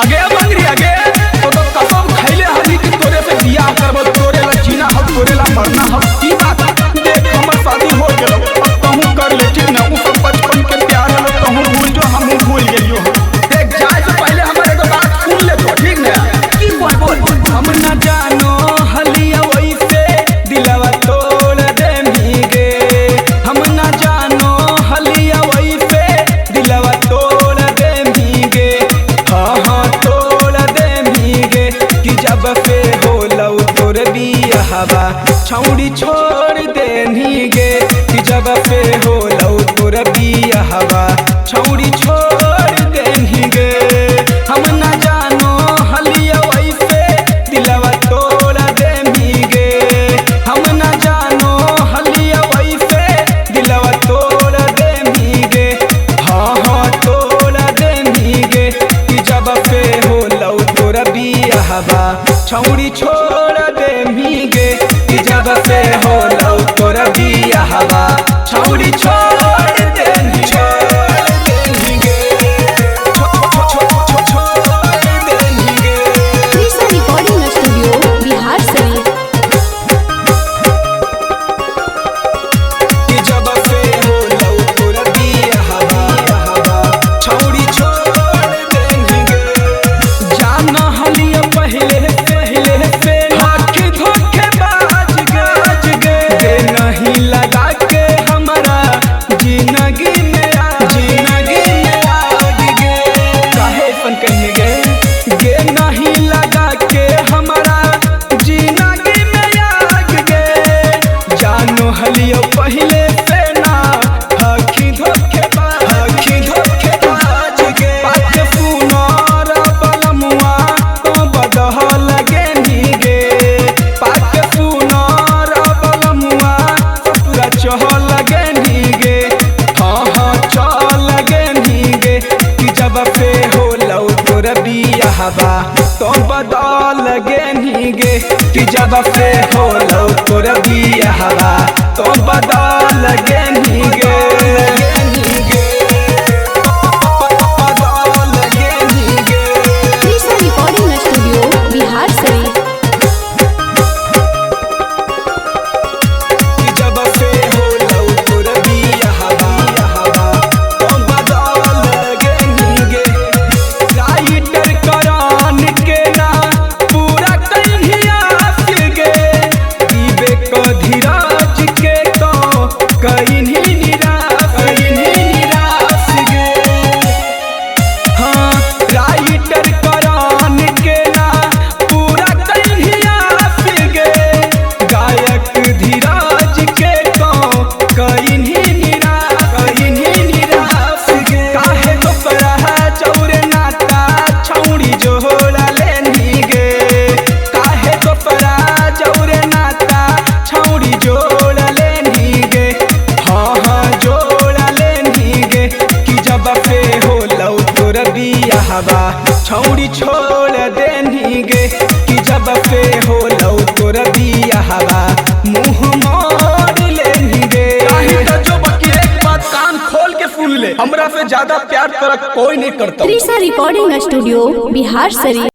अगे मंगरी अगे तो तो कसम खैले हनी कि तोरे से बियाह करबो, तोरे ला जीना हो, तोरे ला मरना हो। की बात देख हमर शादी हो गेलो, अब तहू कर ले ठीक ना। उ सब बचपन के प्यार हलो, तहू भूल जो हमहू भूल गेलियो। देख जाए से पहले हमर एगो बात सुन ले तो ठीक ना। की बोल बोल। हम न जानो हलिया वैसे दिलवा तोड़ देमी गे। हम न जानो हलिया वैसे दिलवा तोड़ देमी गे। हाँ हाँ तोड़ देमी गे कि जब से होलौ तोर बियाहवा छौड़ी छोड़ देनी गे। कि जब से होलौ तोर बियाहवा छौड़ी छोड़ देनी गे। हम न जानो हलिया वैसे दिलवा तोड़ देमी गे। हम न जानो हलिया वैसे दिलवा तोड़ देमी गे। हाँ हाँ तोड़ देमी गे कि जब से होलौ तोर बियाहवा छौड़ी छोड़ देमी गे। कि जब से होलौ तोर बियाहवा छौड़ी छोड़ देमी, छोड़ देमी गे। छोड़ देमी गे। Trisha recording studio Bihar Sharif. कि जब से होलौ तोर बियाहवा छौड़ी छोड़ देनी गे। जान हलिया पहले पहले से आँख धोखेबाज गाज गे। दे नहीं लगा के हमारा जिंदगी में जिंदगी में आग गे। काहे ऐसन कहने गे गे नहीं लगा के हमारा जिंदगी में आग गे। जानो हलियो पहले से ना आँखी धोखेबाज आँखी धोखेबाज गे। बात सुनार बलमुआ तो बदहल गे नी गे। बात सुनार बलमुआ ससुरा चहल गे नी गे। हाँ हाँ चल गे नी गे कि जब से होलौ तोर बियाहवा तो बदल गे नी गे। कि जब से होलौ तोर बियाहवा तो बदल गे नी गे। बदल गे नी गे। Trisha recording studio Bihar Sharif. कि जब से होलौ तोर बियाहवा तो बदल गे नी गे। राइटर करान के ना पूरा कन्हिया गे। विवेक धीरज के तो कहीं निराश कहीं निराश गे। हाँ राइटर करान के ना पूरा कन्हिया गे। गायक धीरज के तो कहीं निराश कहीं निराश गे। काहे दोसरा चौर नाता छौड़ी जोड़ा लेनी गे। काहे दोसरा चौर नाता छौड़ी जोड़ा लेनी गे। हाँ हाँ जोड़ा लेनी गे कि जब से होलौ तोर बियाहवा छौड़ी छोड़ देनी गे। कि जब से होलौ तोर बियाहवा मुँह मोड़ लेनी गे। जो बाकी एक बात कान खोल के सुन ले, हमरा से ज्यादा प्यार तोरा कोई नहीं करता। Trisha recording studio Bihar Sharif.